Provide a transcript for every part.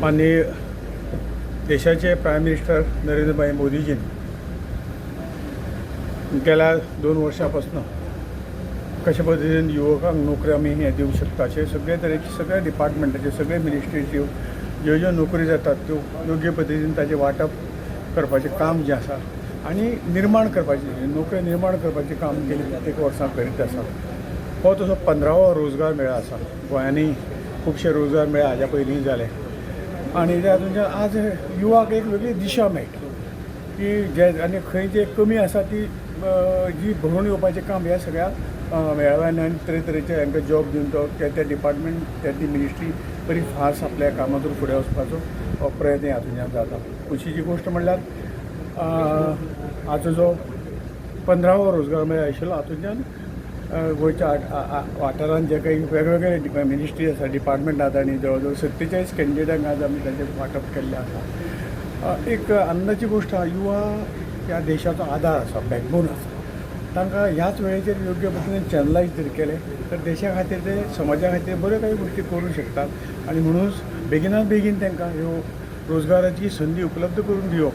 माननीय देशाचे prime minister Narendrabhai मोदीजीन गेल्या 2 वर्सां पासून कशे पद्दतीन युवकांक नोकरी आमी हे दिवंक शकता अशे सगळे तरेचे सगळ्या डिपार्टमेंटाचे सगळे मिनिस्ट्रीच्यो ज्यो ज्यो नोकरी जातात त्यो योग्य पद्दतीन ताचें वांटप करपाचें काम जें आसा आनी निर्माण करपाचें, नोकरी निर्माण करपाचें काम गेली कित्येक वर्सां करीत आसा. हो तसो 15वो रोजगार मेळा आसा. गोंयांनी खुबशे रोजगार मेळा हाज्या पयलीं जाले आनी त्या आज युवाक एक वेगळी दिशा मेळटा की जे आनी खंय जे कमी आसा ती जी भरून येवपाचें काम ह्या सगळ्या मेळाव्यांनी आनी तरेतरेचे हांकां जॉब दिवन तो त्या त्या डिपार्टमेंट त्या ती मिनिस्ट्री बरी फास्ट आपल्या कामातून फुडें वचपाचो हो प्रयत्न हातूंतल्यान जाता. खुशीची गोश्ट म्हणल्यार आजचो जो 15वो रोजगार मेळा आशिल्लो हातूंतल्यान गोंयच्या वाठारांत जे काही वेगवेगळे मिनिस्ट्री आसा, डिपार्टमेंट आसा आनी जवळ जवळ 47 कॅन्डिडेटांक आज आमी ताचें वांटप केल्लें आसा. एक आनंदाची गोश्ट आहा, युवा ह्या देशाचो आदार आसा, बॅकबोन आसा. तांकां ह्याच वेळेचेर योग्य पद्दतीन चॅनलायज जर केलें तर देशा खातीर ते समाजा खातीर बऱ्यो काही गोश्टी करूंक शकतात आनी म्हणूनच बेगिनात बेगीन तांकां ह्यो रोजगाराची संदी उपलब्ध करून दिवप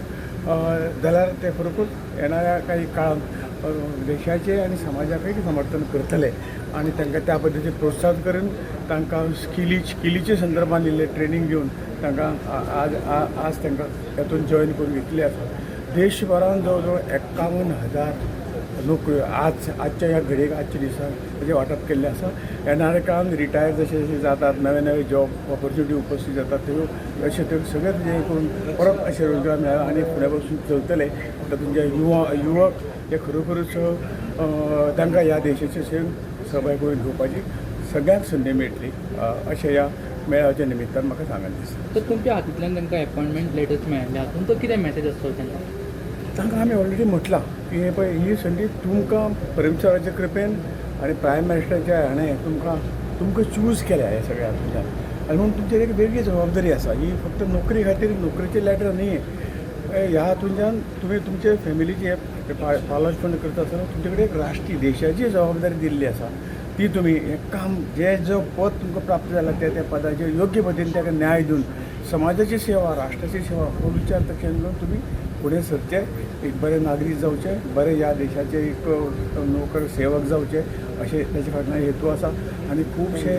जाल्यार ते खरोखर येणाऱ्या काही काळांत देशाचें आनी समाजाकय समर्थन करतले आनी तांकां त्या पद्दतीन प्रोत्साहन करून तांकां स्किलीच्या संदर्भान इल्लें ट्रेनींग दिवन तांकां आज आज तांकां तातूंत जॉयन करून घेतले आसा. देशभरान जवळ जवळ 51,000 नोकऱ्यो आज आजच्या ह्या घडयेक आजच्या दिसा ताजें वांटप केल्लें आसा. येणाऱ्या काळान रिटायर जशे जशे जातात, नवे नवे जॉब ऑपॉर्च्युनिटी उपस्थित जातात त्यो अशे त्यो सगळें हें करून परत अशे रोजगार मेळ्ळा आनी फुडें पासून चलतले. तातूंत जे युवक हे खरोखरूच तांकां ह्या देशाचे सहभाग करून घेवपाची सगळ्यांक संदी मेळटली अशें ह्या मेळाव्याच्या निमित्तान म्हाका सांगन दिसता. तर तुमच्या हातींतल्यान तांकां अपॉयंटमेंट लेटर्स मेळ्ळ्या, तुमचो कितें मॅसेज आसतलो तांकां? तांकां आमी ऑलरेडी म्हटलां की हें पळय, ही संदी तुमकां परमेश्वराच्या कृपेन आनी प्रायम मिनिस्टराच्या हाणें तुमकां तुमकां चूज केल्या हे सगळ्या हातूंतल्यान आनी म्हणून तुमचेर एक वेगळी जबाबदारी आसा. ही फक्त नोकरी खातीर नोकरेचें लॅटर न्ही, ह्या हातूंतल्यान तुमी तुमचे फॅमिलीचे हे पालसपण करता आसतना तुमचे कडेन एक राष्ट्रीय देशाची जबाबदारी दिल्ली आसा. ती तुमी हें काम जे जो पद तुमकां प्राप्त जाला त्या त्या पदाचेर योग्य पद्दतीन ताका न्याय दिवन समाजाची सेवा, राष्ट्राची सेवा हो विचार तकलेन घेवन तुमी फुडें सरचे, एक बरे नागरीक जावचे, बरे ह्या देशाचे एक नोकर सेवक जावचे अशें ताचे फाटल्यान हेतू आसा. आनी खुबशे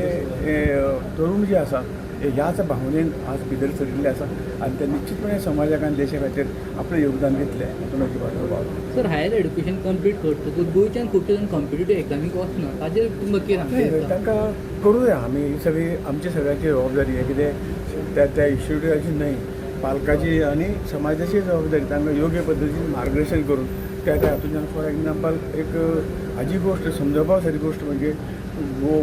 तरूण जे आसा हे ह्याच भावनेन आज भितर सरिल्ले आसा आनी ते निश्चितपणे समाजाक आनी देशा खातीर आपलें योगदान दितले हातूंत अजिबात दुबाव ना. सर, हायर एड्युकेशन कंप्लीट करतकूच गोंयच्यान खुबशे जाण कॉम्पिटेटीव एग्जामीक वचना, ताजेर तुमकां कितें सांगचें दिसता? तांकां करूया आमी, ही सगळी आमची सगळ्यांची जबाबदारी आहे. कितें त्या त्या इन्स्टिट्यूटाची न्हय, पालकाची आनी समाजाची जबाबदारी तांकां योग्य पद्दतीन मार्गदर्शन करून त्या त्या हातूंतल्यान. फॉर एग्जाम्पल, एक हाजी गोश्ट समजपा सारकी गोश्ट म्हणजे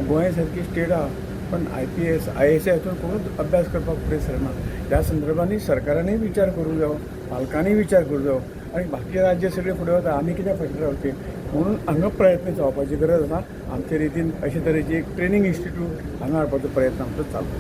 गोंय सारकी स्टेट आहा पण IPS IAS हातून कोणूच अभ्यास करपाक फुडें सरना. ह्या संदर्भांनी सरकारानूय विचार करूंक जायो, पालकांनीय विचार करूंक जायो आनी बाकी राज्य सगळे फुडें वता, आमी कित्याक फाटल्यान रावचें म्हणून हांगा प्रयत्न जावपाची गरज आसा. आमचे रितीन अशे तरेची एक ट्रेनींग इन्स्टिट्यूट हांगा हाडपाचो प्रयत्न आमचो चालू आसा.